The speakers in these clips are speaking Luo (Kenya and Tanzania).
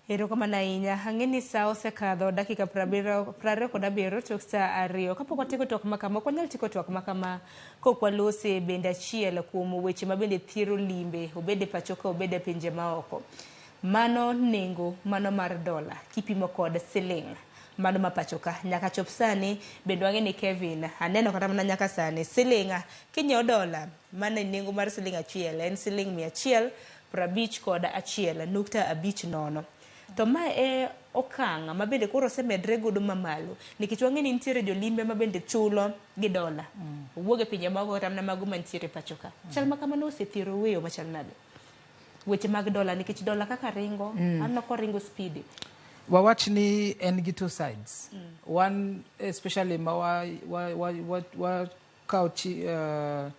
Erokamano ahinya. Ang'e ni sa osekadho dakika 27 tok sa 2. Kapok watieko twak makama, ok wanyal tieko twak makama kok walose bende achiel kuom weche ma bende thiero limbe, obed e pacho ka obed e pinje maoko. Mano nengo mano mar dola kipimo kod siling mano ma pacho ka. Nyaka chop sani bende wang'e ni Kevin, aneno kata mana nyaka sani siling kinyiewo dola mano e nengo mar siling achiel en siling 151.50. To ma e okang' ma bende koro osemedre godo mamalo nikech wang'e ni nitiere jolimbe ma bende chulo gi dola. Owuok e pinje maoko kata mana mago mantiere pacho ka. Chal ma kamano osethiero weyo machal nade? Weche mag dola nikech dola kaka ringo, aneno koringo speed. Wawach ni en gi two sides. One, especially ma wa kawo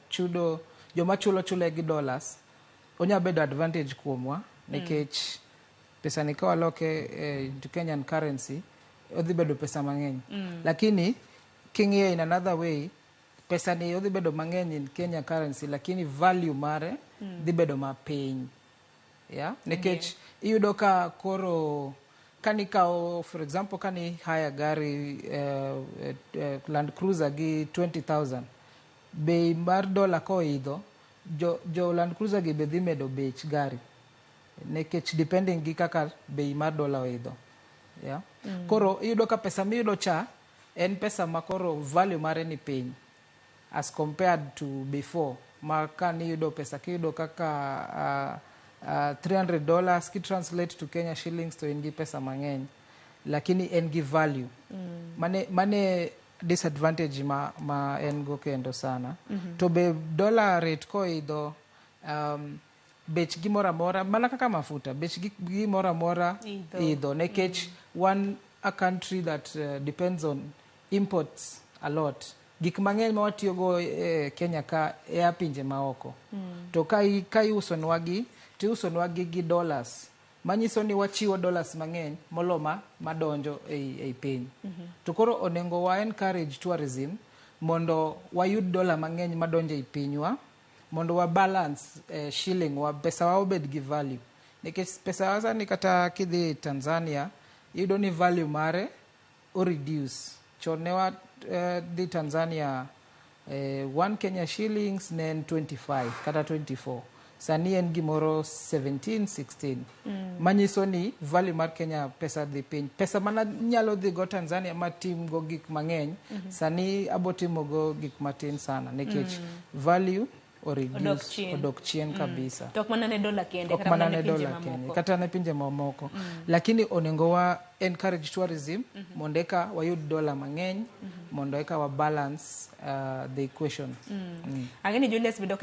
chudo joma chulo chule gi dollars, onya bedo advantage kuomwa nikech pesa ni ka waloke into Kenyan currency odhi bedo pesa mang'eny. Lakini king'iye in another way, pesa ni odhi bedo mang'eny in Kenya currency, lakini value mare dhi bedo mapiny. Yeah? Nikech iyudo ka koro kanikawo, for example, kani hire gari Land Cruiser gi 20,000, bei mar dola koidho, jo Land Cruiser gi be dhi medo bech gari nikech depending gi kaka bei mar dola oidho. Yeah? Koro iyudo ka pesa miyudo cha en pesa ma koro value mare ni piny as compared to before ma kaniyudo pesa kiyudo kaka $300 ki translate to Kenya shillings to in gi pesa mang'eny, lakini en gi value. Mane disadvantage ma en go kendo sana. To be dollar rate koidho, bech gimoro amora mana kaka mafuta, bech gimoro amora Idho. Idho nikech wan a country that depends on imports a lot. Gik mang'eny ma watiyogo e Kenya ka ea pinje maoko. To ka iusonwa gi, to iusonwa gi dollars. Manyiso ni wachiwo dollars mang'eny molo ma madonjo ei piny. To koro onego wa encourage tourism mondo wayud dola mang'eny madonjo ei pinywa mondo wa balance shilling wa, pesa wa obed gi value. Nikech pesa wa sani kata kidhi Tanzania, iyudo ni value mare o reduce. Chon ne wa dhi Tanzania, 1 Kenya shillings ne en 25 kata 24. Sani en gimoro 17, 16. Manyiso ni value mar Kenya pesa dhi piny. Pesa mana nyalo dhi go Tanzania matim go gik mang'eny, sani abo timo go gik matin sana nikech value o Odok reduce, chien. Odok chien kabisa. To ok mana ne dola kende, Ok kata mana mana ne ne pinje dola kende, mamoko. Kata ne pinje mamoko. Lakini onego wa encourage tourism mondo eka wayud dola mang'eny, mondo eka wa balance the equation. Ang'e ni Julius bende ok